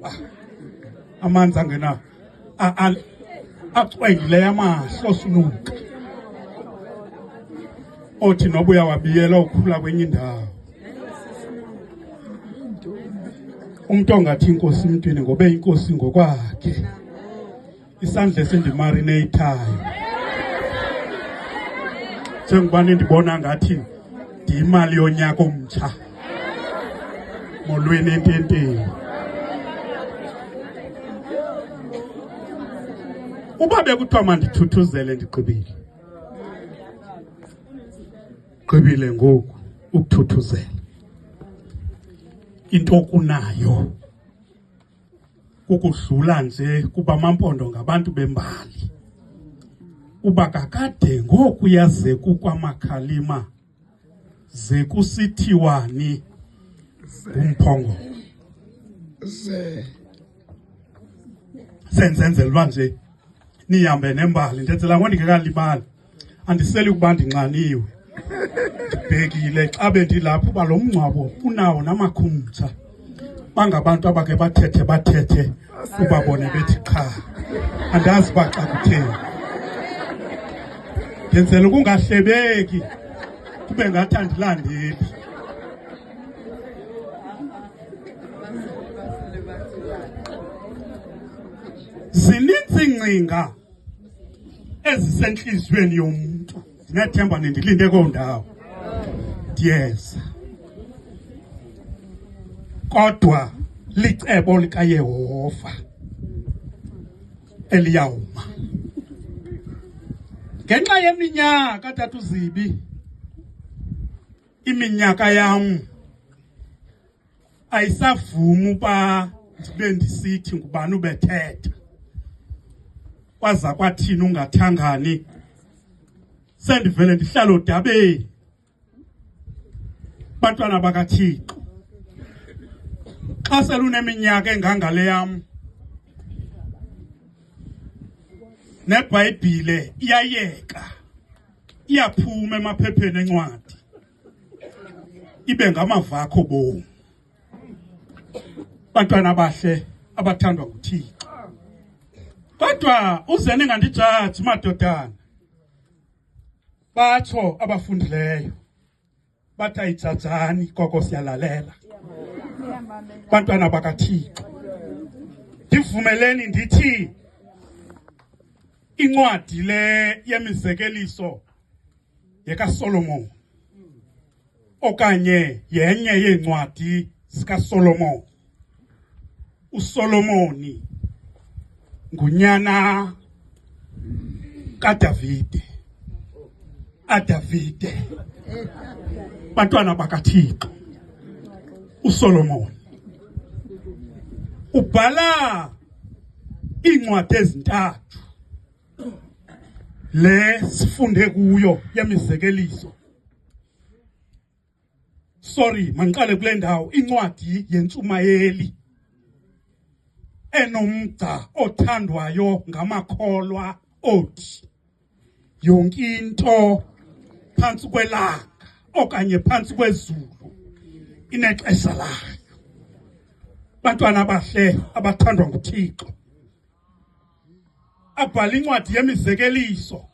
Uba amanzi angena acwengileyo amahlo sinuka othi noba uyawabiyela ukhula kwenye indawo. Umntu ongathi inkosi emntwini ngoba inkosi ngokwakhe. Isandla esindimarineyithayo njengoba nindibona ngathi ndiyimali yonyaka omtsha. Molweni ententeni. Uba bekuthiwa mandithuthuzele ndigqibile, gqibile ngoku ukuthuthuzela. Into okunayo kukudlula nje kuba amaMpondo ngabantu bembali. Uba kakade ngoku yaze kukwamakhalima ze kusithiwani ngumphongo ze senzenzela uba nje nihambe nembali. Ndenzela ngo ndingekalibali, andiseli ukuba ndinxaniwe, ndibhekile xa bendilapho uba lo mngcwabo unawo namakhumtsha. Bangabantu abake bathethe bathethe ubabone bethi qha, andazi uba xa kutheni. Ndenzela ukungahlebeki kube ngathi andilandeli. Zininzi iingcinga ezisentliziyweni yomntu. Ndinethemba nindilinde koo ndawo, ndiyeza. Kodwa licebo likaYehova eliyawuma. Ngenxa yeminyaka, tata uZibi, iminyaka yam ayisavumi uba ndibe ndisithi ngubani ubethetha. Kwaza kwathini ungathangani, sendivele ndihlala odabeni. Bantwana bakaThixo, xa seluneminyaka engangale yam, neBhayibhile iyayeka, iyaphuma emaphepheni encwadi, ibe ngamava akho bomi. Bantwana abahle abathandwa nguThixo, kodwa uze ningandijaji madodana. Batsho abafundileyo bathi ayijajani, koko siyalalela. Bantwana bakaThixo, ndivumeleni ndithi incwadi le yemizekeliso yekaSolomon, okanye yenye yeencwadi zikaSolomon. uSolomoni ngunyana kaDavide, aDavide. Bantwana bakaThixo, uSolomon ubhala iincwadi ezintathu le sifunde kuyo yemizekeliso. Sorry, mandiqale kule ndawo. Incwadi yentshumayeli enomgca othandwayo ngamakholwa othi yonke into phantsi kwelanga okanye phantsi kwezulu inexesha layo. Bantwana abahle abathandwa nguThixo, abhala incwadi yemizekeliso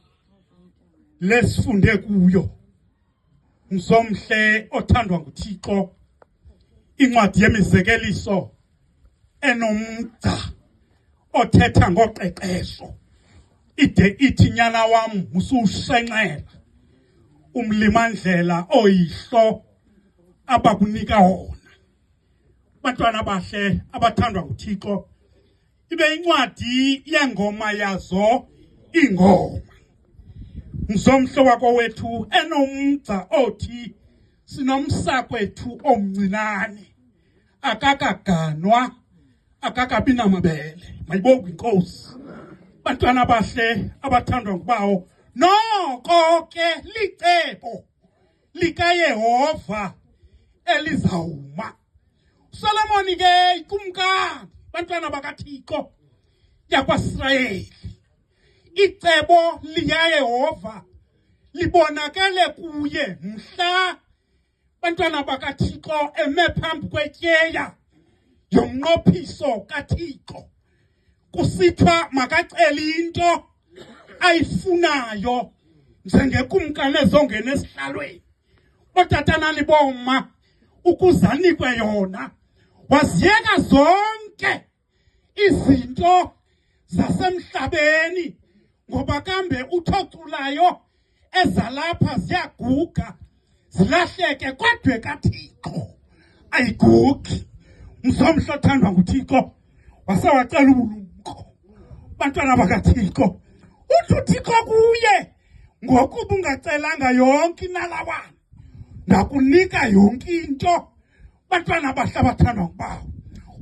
lesifunde kuyo. Mzomhle othandwa nguThixo, incwadi yemizekeliso enomgca othetha ngoqeqesho, ide ithi nyana wam musuwushenxela umlimandlela oyihlo abakunika wona. Bantwana abahle abathandwa nguThixo, ibe incwadi yengoma yazo iingoma. Mzomhle wakowethu enomgca othi sinomsakwethu omncinane akakaganwa, akakabi namabele. Mayibongwe iNkosi. Bantwana abahle abathandwa ngubawo, noko ke licebo likaYehova elizawuma. Solomoni ke ikumkani, bantwana bakaThixo, yakwaSirayeli, icebo likaYehova libonakele kuye mhla, bantwana bakaThixo, eme phambi kwetyeya Yomnqophiso kaThixo kusithiwa makacele into ayifunayo njengekumkani ezongena esihlalweni, ootatanani boma ukuze anikwe yona. Waziyeka zonke izinto zasemhlabeni ngoba kambe uthoculayo ezalapha ziyaguga zilahleke, kodwa kaThixo ayigugi. Mzomhla othandwa nguThixo wasewacela ubulumko, bantwana bakaThixo. Uthi uThixo kuye, ngokuba ungacelanga yonke inalawana, ndakunika yonke into. Bantwana abahle abathandwa ngubawo,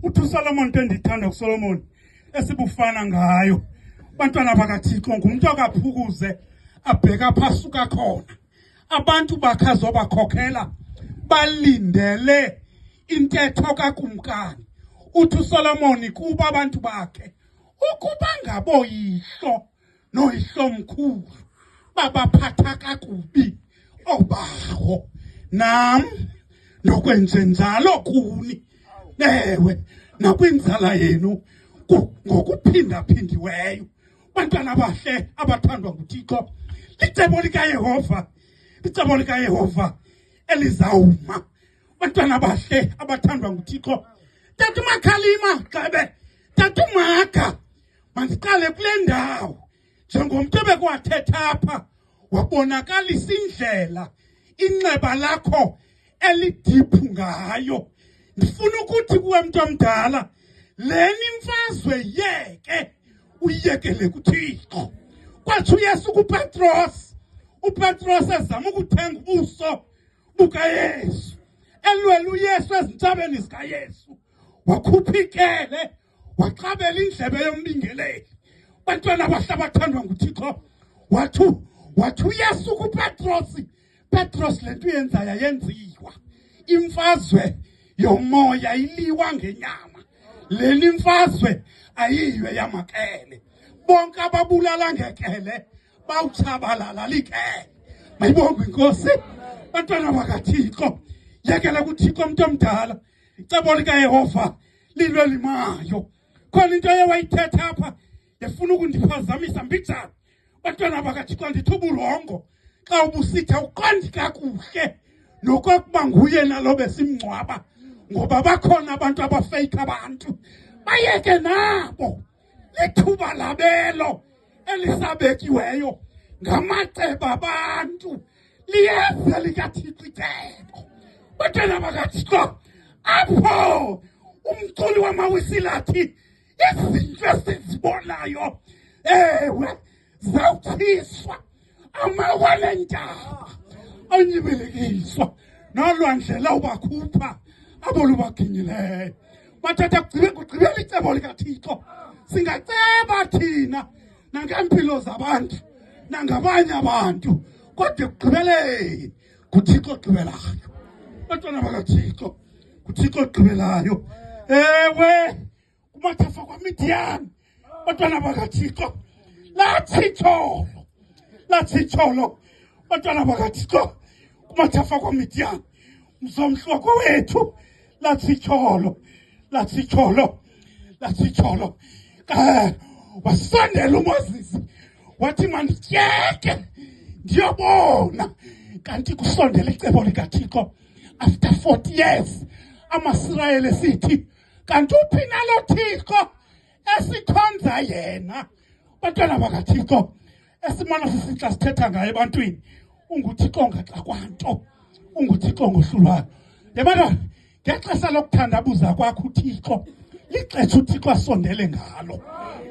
uthi uSolomon, into endiyithanda kuSolomon esibufana ngayo, bantwana bakaThixo, ngumntu akaphukuze abheka apha asuka khona. Abantu bakhe azobakhokhela balindele intetho kakumkani. Uthi uSolomon kuba abantu bakhe, ukuba ngaboyihlo noyihlomkhulu babaphatha kakubi obawo, nam ndokwenze njalo kuni, ewe, nakwinzala yenu ngokuphindaphindiweyo. Bantwana abahle abathandwa nguThixo, licebo likaYehova, licebo likaYehova elizawuma. Bantwana abahle abathandwa nguThixo, tata uMakhalima xebe, tata uMaga, mandiqale kule ndawo njengomntu ebekuwathetha apha, wabonakalisa indlela inxeba lakho elidiphu ngayo. Ndifuna ukuthi kuwe mntu omdala, lena imfazwe yeke uyekele kuThixo. Kwathi uYesu kuPetros, uPetros ezama ukuthenga ubuso bukaYesu, elwela uYesu ezintsabeni zikaYesu, wakhupha ikele waxabela indlebe yombingeleli. Bantwana abahle abathandwa nguThixo, wathi uYesu kuPetrosi, Petros, le nto uyenzayo ayenziwa. Imfazwe yomoya iliwa ngenyama, lena imfazwe ayiyo yamakele. Bonke ababulala ngekele bawutshabalala likele. Mayibongwe inkosi. Bantwana bakaThixo, yekela kuThixo mntu omdala. Icebo likaYehova lilwe limayo. Khona into eyewayithetha apha efuna ukundiphazamisa mbijana. Bantwana bakaThixo, ndithi uburongo xa ubusithi awuqondi kakuhle nokokuba nguye nalo besimngcwaba, ngoba bakhona abantu abafeyikha abantu. Bayeke nabo, lithuba labelo elisabekiweyo ngamaceba abantu, liyeza likaThixo icebo. Bantwana bakaThixo, apho umculi wamawisilathi izinto esizibonayo, ewe, zawutshiswa, amawa nentaba anyibilikiswa, nolwandle lawubakhupha abo lubaginyileyo. Bathatha kugqibela icebo likaThixo. Singaceba thina nangeempilo zabantu nangabanye abantu, kodwa ekugqibeleni nguThixo ogqibelayo. Bantwana bakaThixo, nguThixo ogqibelayo. Ewe, kumathafa kwaMidiyani, bantwana bakaThixo, lathi itsholo, lathi itsholo, bantwana bakaThixo, kumathafa kwaMidiyani, mzomhloko wethu, lathi itsholo, lathi itsholo, lathi itsholo. Wasondela uMoses, wathi mandityeke ndiyobona kanti kusondela icebo likaThixo. After 40 years amaSirayeli esithi, kanti uphi nalo Thixo esikhonza yena? Bantwana bakaThixo, esimana sisixa sithetha ngaye ebantwini, unguThixo ongaxakwanto, unguThixo ongohlulwayo. Yabona, ngexesha lokuthandabuza kwakho uThixo, lixesha uThixo asondele ngalo.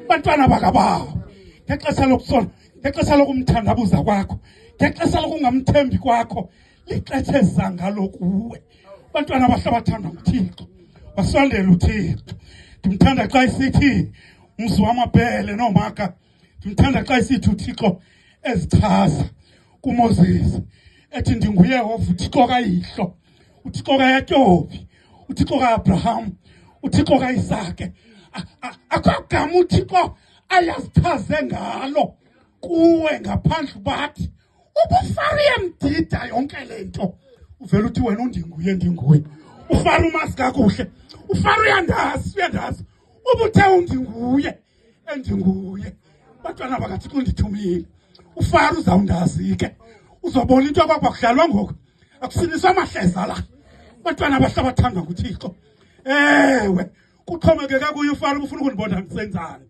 Bantwana bakabawo, ngexesha lokusona, ngexesha lokumthandabuza kwakho, ngexesha lokungamthembi kwakho, lixesha eza ngalo kuwe. Bantwana abahle abathandwa nguThixo, wasondela uThixo. Ndimthanda xa isithi umzi wamabhele noomaka, ndimthanda xa isithi uThixo ezichaza kuMoses ethi, ndinguYehova uThixo kayihlo, uThixo kaYakobi, uThixo kaAbraham, uThixo kaIsake. Akho gama uThixo ayazichaze ngalo kuwe ngaphandle bathi ubufariye mdida yonke le nto. Uvela uthi wena undinguye, ndinguye. Ufaro umazi kakuhle. Ufaro uyandazi, uyandazi. Ubuthe undinguye, endinguye. Bantwana bakaThixo undithumile. Ufaro uzawundazi ke. Uzobona into yokokuba kudlalwa ngoku. Akusiniswa amahleza la. Bantwana abahle abathandwa nguThixo. Ewe, kuxhomekeke kuye uFaro ufuna ukundibona ndisenzani.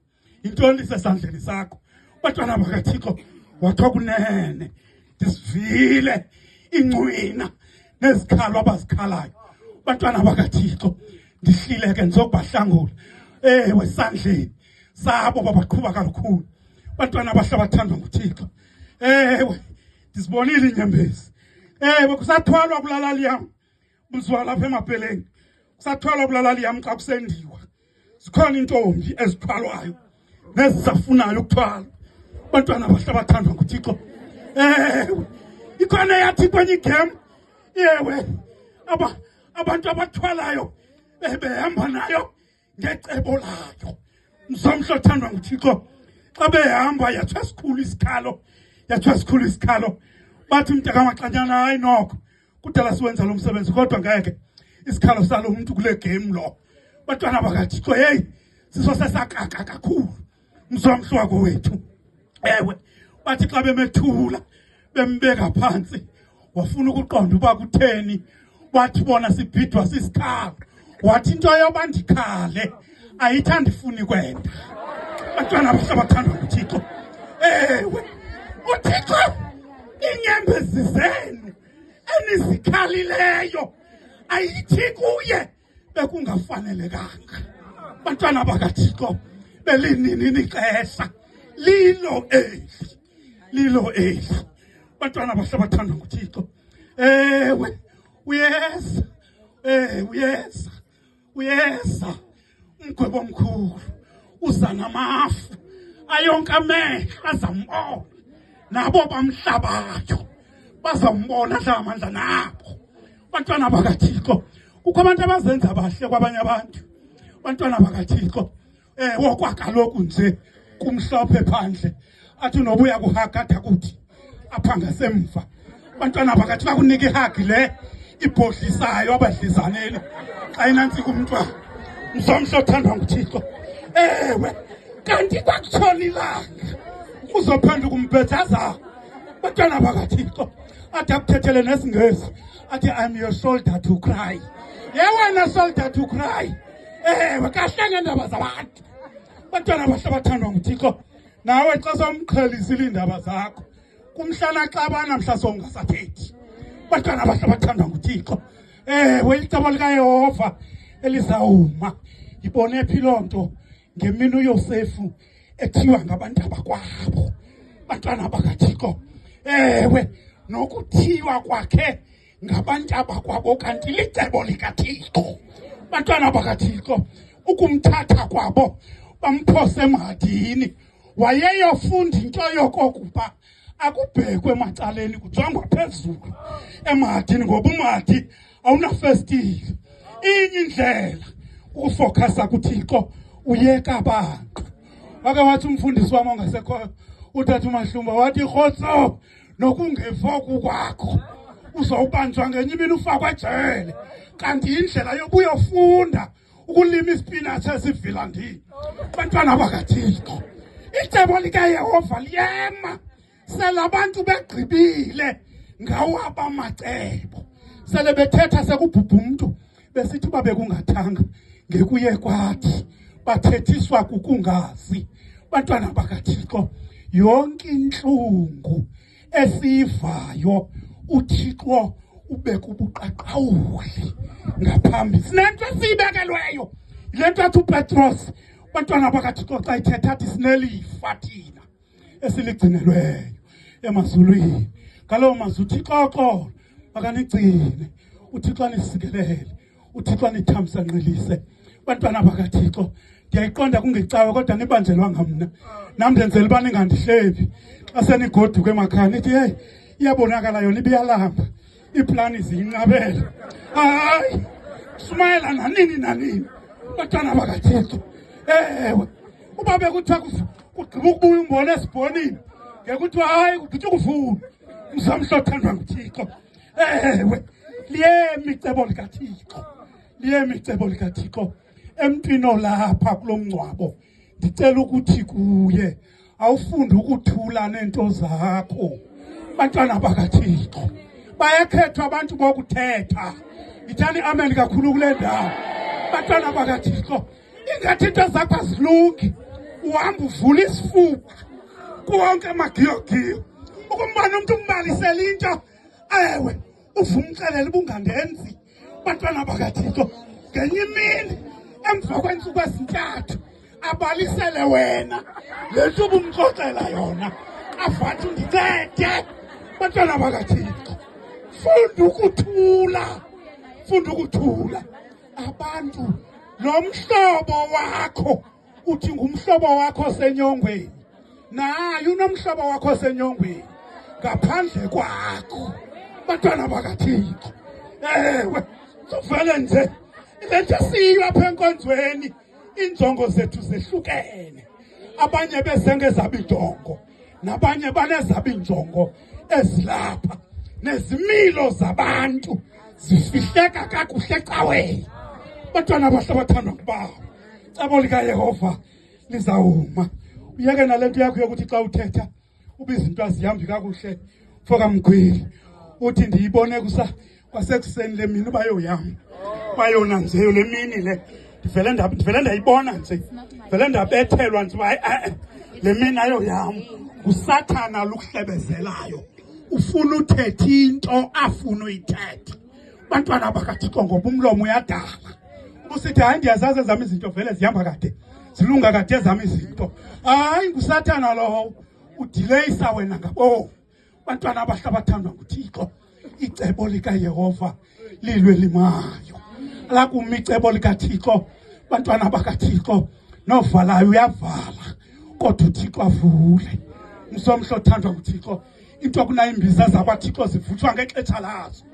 Yintoni isesandleni sakho? Bantwana bakaThixo wathiwa kunene ndisivile incwina nezikhalo abazikhalayo. Bantwana bakaThixo ndihlile ke ndizokubahlangula ewe esandleni sabo babaqhuba kalukhulu. Bantwana abahle abathandwa nguThixo. Ewe, ndizibonile iinyembezi. Ewe, kusathwalwa kulalali yam. Mzwa lapha emapeleni. Kusathwalwa kulalali yam xa kusendiwa. Zikhona iintombi ezithwalwayo nezisafunayo ukuthwalwa. Bantwana abahle abathandwa nguThixo. Ewe, ikhona eyathi kwenye igem. Ewe, abantu abathwalayo behamba nayo ngecebo layo. Mzomhle othandwa nguThixo, xa behamba yatsho esikhulu isikhalo, yatsho esikhulu isikhalo. Bathi mntakamaxanyana, hayi noko kudala siwenza lo msebenzi kodwa ngeke isikhalo salo mntu kule game lo. Bantwana bakaThixo, heyi, siso sesakaka kakhulu mzomhle wakowethu. Ewe, bathi xa bemethula bembeka phantsi, wafuna ukuqonda uba kutheni. Wathi bona sibhidwa sisikhalo. Wathi into yoba ndikhale ayithi andifuni kwenda. Bantwana abahle abathandwa nguThixo. Ewe, uThixo iinyembezi zenu enizikhalileyo ayithi kuye bekungafanelekanga. Bantwana bakaThixo, belinini ixesha lilo eli, lilo eli. Bantwana abahle abathandwa nguThixo. Ewe, uyeza, uyeza, uyeza umgwebo omkhulu. Uza namafu ayonke amehlo azambona, nabo bamhlabayo bazambona dla amandla nabo. Bantwana bakaThixo, kukho abantu abazenza bahle kwabanye abantu. Bantwana bakaThixo, wokwakaloku nje kumhlophe phandle, athi nobuya kuhagada kuthi apha ngasemva. Bantwana bakathi bakunika ihagi le ibhodlisayo abadlizaneni xa inantsika umntwana. Mzomhle othandwa nguThixo. Ewe, kanti kwakutshona ilanga uzophenduka umbhejaza. Bantwana bakaThixo, athi akuthethele nesiNgesi, athi I'm your shoulder to cry. Ye wena shoulder to cry. Ewe, kahle ngeendaba zabantu. Bantwana abahle abathandwa nguThixo, nawe xa somqhelisile iindaba zakho, kumhlana xabana mhla sowungasathethi. Bantwana abahle abathandwa nguThixo, ewe, licebo likaYehova elizawuma. Yibone phi loo nto ngemini uYosefu ethiwa ngabantu abakwabo. Bantwana bakaThixo, ewe, nokuthiywa kwakhe ngabantu abakwabo kanti licebo likaThixo. Bantwana bakaThixo, ukumthatha kwabo bamphose emhadini, wayeyofunda into yokokuba akubhekwe emacaleni, kujongwa phezulu emhadini, ngoba umhadi awunafestile. Inye indlela ukufokhasa kuThixo, uyeka abantu. Wake wathi umfundisi wam ongasekhoyo, utata uMahlumba, wathi rhotso nokungefoku kwakho uzawubanjwa ngenye imini ufakwe ejele, kanti indlela yobuyofunda ukulima isipinatshi esivilandini. Bantwana bakaThixo, icebo likaYehova liyema sele abantu begqibile ngawabo amacebo, sele bethetha sekubhubha umntu, besithi uba bekungathanga ngekuye kwathi. Bathethiswa kukungazi. Bantwana bakaThixo, yonke intlungu esiyivayo uThixo ubeka ubuqaqawuli ngaphambi. Sinento esiyibekelweyo, yile nto athi uPetros, bantwana bakaThixo, xa ithetha athi sinelifa thina esiligcinelweyo emazulwini. Ngaloo mazwi uThixo oxolo makanigcine, uThixo anisikelele, uThixo anithamsanqelise. Bantwana bakaThixo, ndiyayiqonda kungecawe, kodwa nibanjelwanga mna. Nam ndenzela uba ningandihlebi xa senigoduka emakhaya, nithi heyi, iyabonakala yona ibiyalamba, iiplani ziyinqabela. Hayi, shumayela nanini nanini, bantwana bakaThixo. Ewe, uba bekuthiwa kugqiba ukubuya umbona esibhonini, ngekuthiwa hayi kugqitha ukuvuna. Mzamhle othandwa nguThixo. Ewe, liyemi icebo likaThixo. Liyemi icebo likaThixo emntwini olapha kulo mngcwabo. Ndicela ukuthi kuye awufunde ukuthula neento zakho. Bantwana bakaThixo bayakhethwa abantu bokuthetha. Yithani amen kakhulu kule ndawo. Bantwana bakaThixo, ingathi into zakho azilungi, uhamba uvula isifuba kuwonke amagiyogiyo. Ukumbona umntu umbalisela into, ewe, uvumxelela ubungandenzi. Bantwana bakaThixo, ngenye imini emva kweentsuku ezintathu abalisele wena le nto ubumxoxela yona, avathi undincede. Bantwana bakaThixo, funda ukuthula, funda ukuthula. Abantu, lo mhlobo wakho uthi ngumhlobo wakho osenyongweni, naye unomhlobo wakho osenyongweni ngaphandle kwakho. Bantwana bakaThixo, ewe, suvele nje le nto siyo apha enkonzweni, iinjongo zethu zehlukene. Abanye bezengezabo iinjongo, nabanye banezabo iinjongo ezilapha, nezimilo zabantu zifihleka kakuhle ecaweni. Bantwana abahle abathandwa ngubawo, cebo likaYehova lizawuma. Uyeke nale nto yakho yokuthi xa uthetha uba izinto azihambi kakuhle. Mfokamgwili uthi ndiyibone kusa kwasekuseni le mini uba yoyam bayona nje le mini le ndivele ndayibona nje, ndivele ndabethelwa nje uba hayi, le mini ayoyam. Ngusathana lukuhlebezelayo, ufuna uthetha into afuna uyithetha. Bantwana bakaThixo, ngoba umlomo uyadala. Ubusithi hayi, ndiyazazi ezam izinto vele zihamba kade, zilunga kade ezam izinto. Hayi, ngusathana lowo, udileyisa wena ngabo. Bantwana abahle abathandwa nguThixo, icebo likaYehova lilwe limayo. Lakuma icebo likaThixo, bantwana bakaThixo, novalayo uyavala, kodwa uThixo avule. Msomhlo othandwa nguThixo, into kunayo imbiza zakwaThixo zivuthwa ngexesha lazo.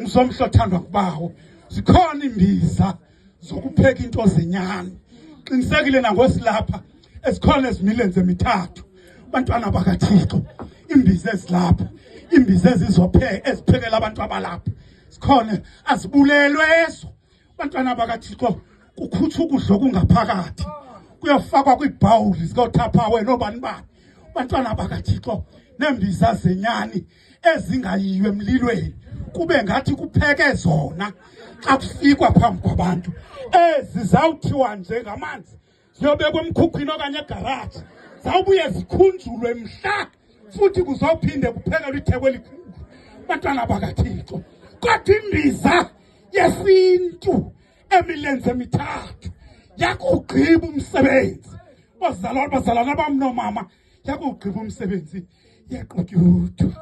Msomhlo othandwa ngubawo, zikhona imbiza zokupheka into zenyani. Qinisekile nangosilapha ezikhona ezimilenze emithathu. Bantwana bakaThixo, imbiza ezilapha, imbiza ezizopheka, eziphekela abantu abalapha zikhona, azibulelwe ezo. Bantwana bakaThixo, kukhutshwa ukudla okungaphakathi kuyofakwa kwiibhawuli zikothaphawe noobani bani. Bantwana bakaThixo, neembiza zenyani ezingayiyo emlilweni kube ngathi kupheke zona xa kufikwa phambi kwabantu. Ezi zawuthiwa nje ngamanzi, ziyobekwa emkhukhwini okanye egaraji, zawubuye zikhunjulwe mhla futhi kuzophinde kuphekelwe itheko elikhulu. Bantwana bakaThixo, kodwa imbiza yesintu emilenze emithathu yakugqiba umsebenzi. Bazalwane, bazalwana bam noomama, yakugqiba umsebenzi yaqutyuthwa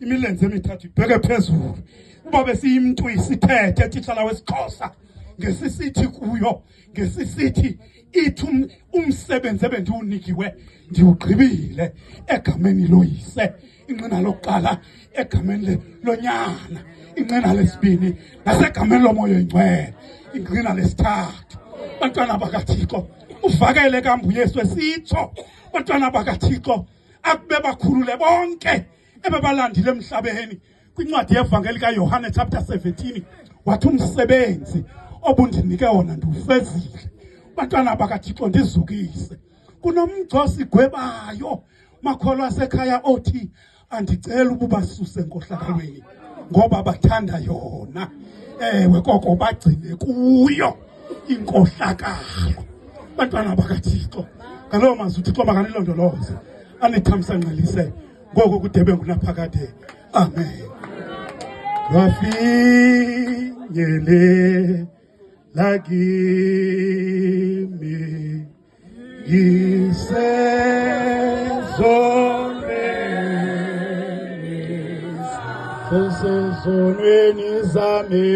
imilenze emithathu ibheke phezulu. Uba besiyimntu isithethe titshala wesiXhosa ngesisithi kuyo, ngesisithi ithi umsebenzi ebendiwunikiwe ndiwugqibile, egameni loyise, inqina lokuqala, egameni lonyana, inqina lesibini, nasegameni lomoya oyingcwele, inqina lesithathu. Bantwana bakaThixo, uvakele kambe uYesu esitsho, bantwana bakaThixo, akube bakhulule bonke ebebalandile emhlabeni. Kwincwadi yevangeli kaYohane chapter 17 wathi umsebenzi obundinike wona ndiwufezile. Bantwana bakaThixo, ndizukise. Kunomgca osigwebayo, makholwa asekhaya, othi andicela ububasuse enkohlakalweni ngoba bathanda yona, ewe, koko bagcine kuyo inkohlakalo. Bantwana bakaThixo, ngaloo mazwi uThixo makanilondoloze, anithamsanqelise ngoku kudebe ngunaphakade. Amen. Lwafinyelela kimi ngisezonweni, sezonweni zami.